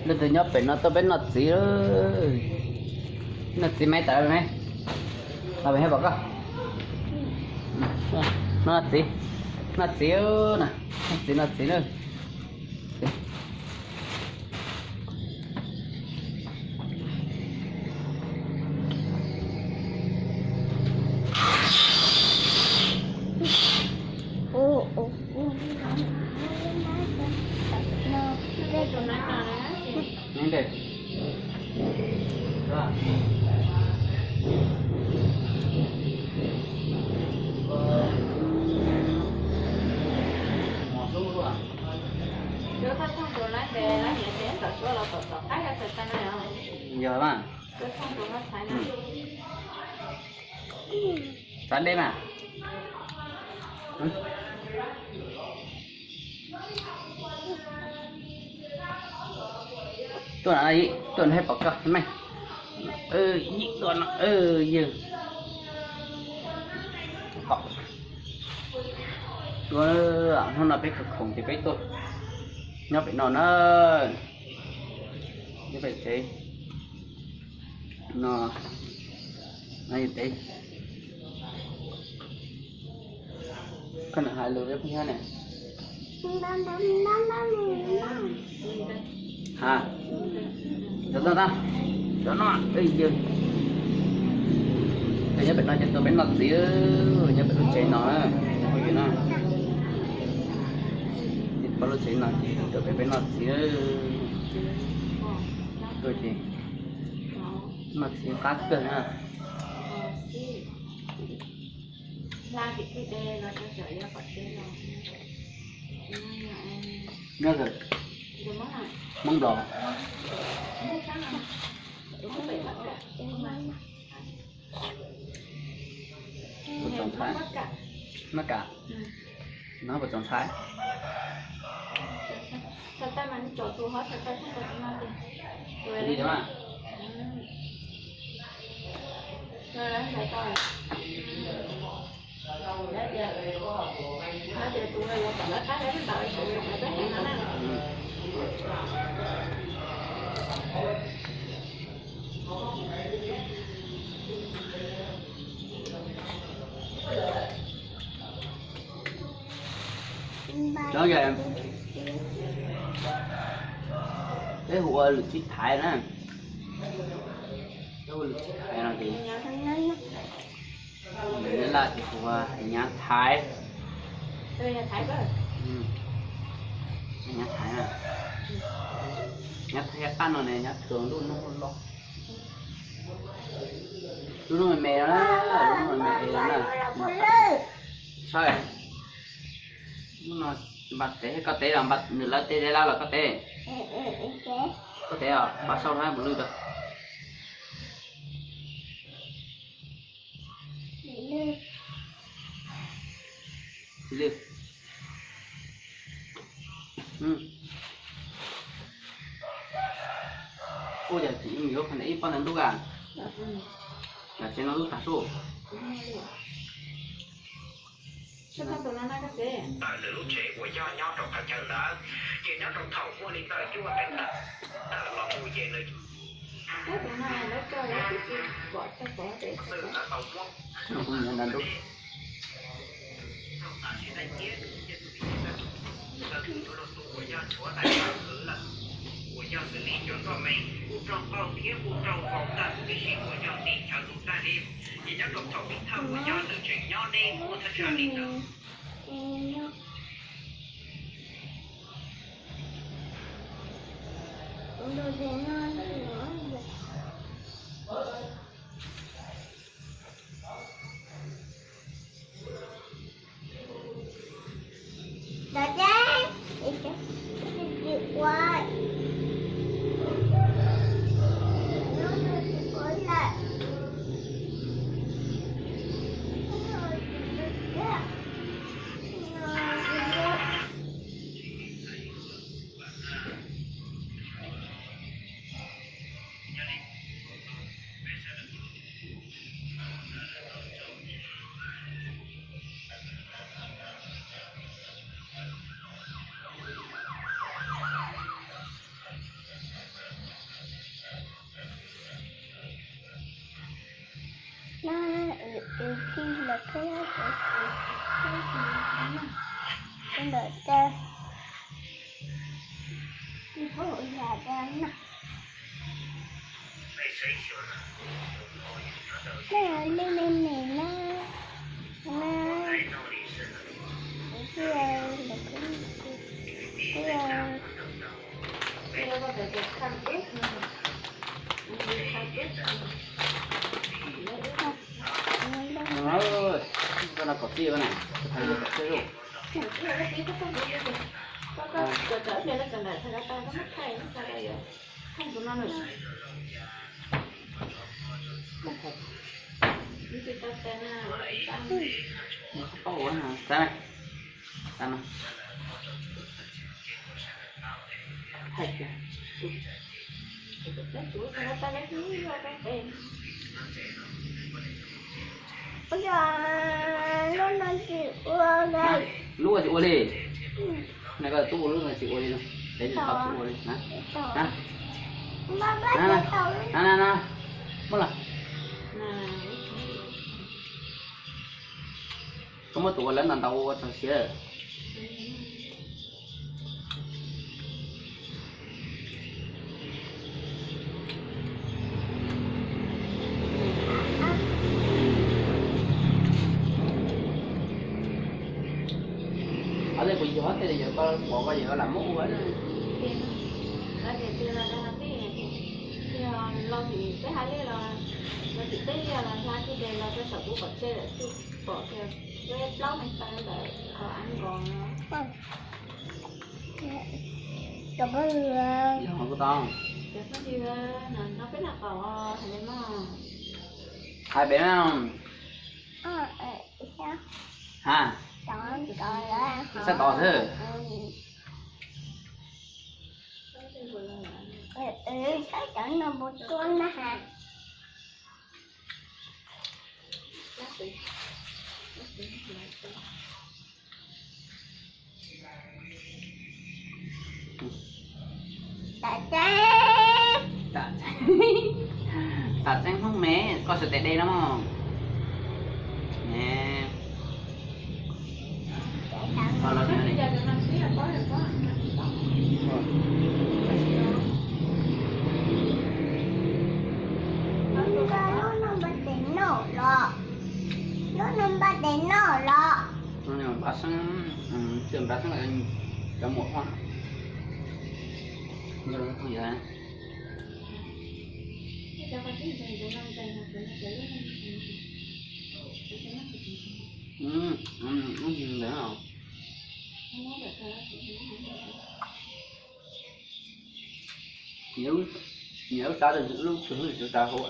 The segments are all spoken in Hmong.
Leej twg nyob pem no tuaj peb noj txiv. Noj txiv, maiv tas me, los pem thiab pom koj. Noj txiv, noj txiv na, noj txiv, noj txiv na. Yog mas. Txav deb mas. Tuaj no, tuaj no pom koj me. Yim tuaj no, yawg. Tuaj, hnub no peb khoom ces peb tuaj nyob pem no na. Nyob pem tsev no, no yog peb. Koj nam hais lus peb phooj ywg ne. Ha, cov no, cov no, yawg. Ces nyob pem no ces tuaj peb noj txiv, nyob pem lub tsev no, phooj ywg na. Ces pom lub tsev no ces tuaj peb peb noj txiv. Tuaj ces noj txiv qab kawg na. Nyob Hmoob Nplog. Puas txaus ntshai? Mab Kam. No puas txaus ntshai? Li ntawd mas. Cov, peb hu ua lwm txib thaiv na. Peb hu lwm txib thaiv no ces, lwm Nyab Laj ces hu ua nyav thaiv. Nyav thaiv na. Nyav thaiv qab no ne, nyav thaiv lub noob loj, lub noob me me no na, lub noob me me no na. Saib, lub no npaj tev, koj tev los npaj, nws lawv tev, lawv los koj tev. Koj tev os, npaj saub rau mus lwj rau. Lwj. Ua cas tseem yuav qhov ntawd ib pob ntawd ntub a? Yog tsev no ntub tag sub. Ntawm nws lub tsev uas yog nyob rau qhov chaw ntawd, ces nyob rau thaum muaj li ntawm cuaj teev tawm los mus ces nws xwb tau muab rau tam sim neej ciab tus txiv ntxawm, tus tub los tus uas yog tshuav tais ntawd khwv lawm, uas yog xws li cov nkoj me kuj raug qaug thiab kuj raug vau tag huv tib si uas yog tim chaw tus tag li. Ces nyob rau thaum ib thawj uas yog nws tseem nyob deb muaj thaj tsam li ntawd. Ntawm tawm, ntawm tawm na. Nej li me me na, na, kuv no kom tij na, kom tij na. Tau na, tau na. Hais tias, lub no tsis ua li. Lub tsis ua li. Nai koj tub ua lub no tsis ua li no. Peb tsis ua li na. Na na, muab los. Koj muab tus ua lawv ntau ntau ua txog siav. Qhov tej kuv yog tej yog koj pom koj yog lam muab ua. Los tim peb hais li los, los tim peb liaj los hla tib de los rau saum kuv pom tseg lawm twb pom tias peb plaub hais tau ntawm qhov av nkaus no. Yog kuv tau. No peb noj qaum hais li no. Hais pem no. Ha. Sab tod xwb. Sab cov no puas tuab na ha. Tam tseeb, tam tseeb Hmoob me, koj sawv tes de no mog. Lub no npaj tes noj los? Lub no npaj tes noj los? Npaj xeeb, npaj xeeb cov muam ua. Nyias lub xav lub tsuas lub tsuas tau hauv.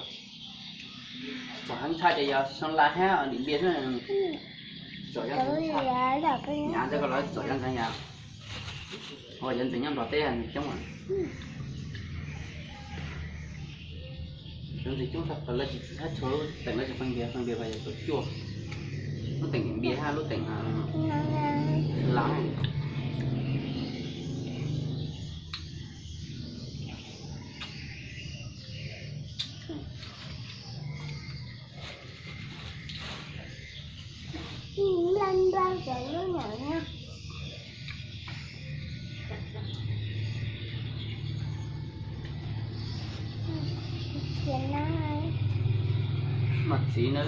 Txom heev tshaj ces yog Xeev Las hab Điện Biên xwb. Txom yog ntxeev, nyav ntawd koj los txom yog ntxeev yom. Ua yog ntxeev nyob Nplog teb coob. Cov ntxeev coob tag lawv tsis txhab txhua lub teem, lawv tsis feej npias, feej npias vas yog kaum cuaj. Lub teem Điện Biên hab lub teem Xeev Las. Laj nrag cov lub nyuam no. Mas txiv na.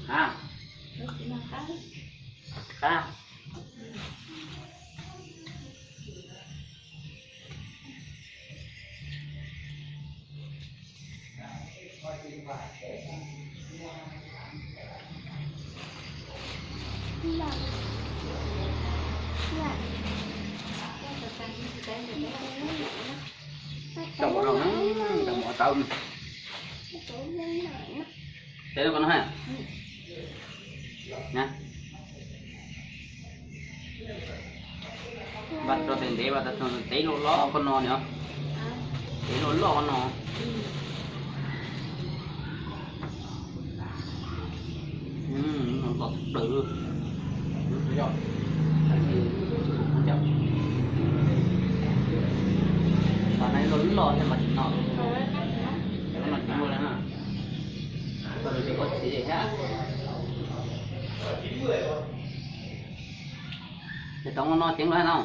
Ha. Qab. Tau mov no, tau mov tau. Peb no ko no ha. Vas rau tes ntev, vas rau tes loj loj ko no na. Tes loj loj ko no. Loj tshaj plaws. Los thiaj mas tsis no, no tsis muaj li na. Tau tus tsis ua txiv li thiab. Ces tau no ceev lawm no.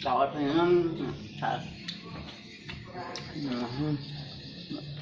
Tau,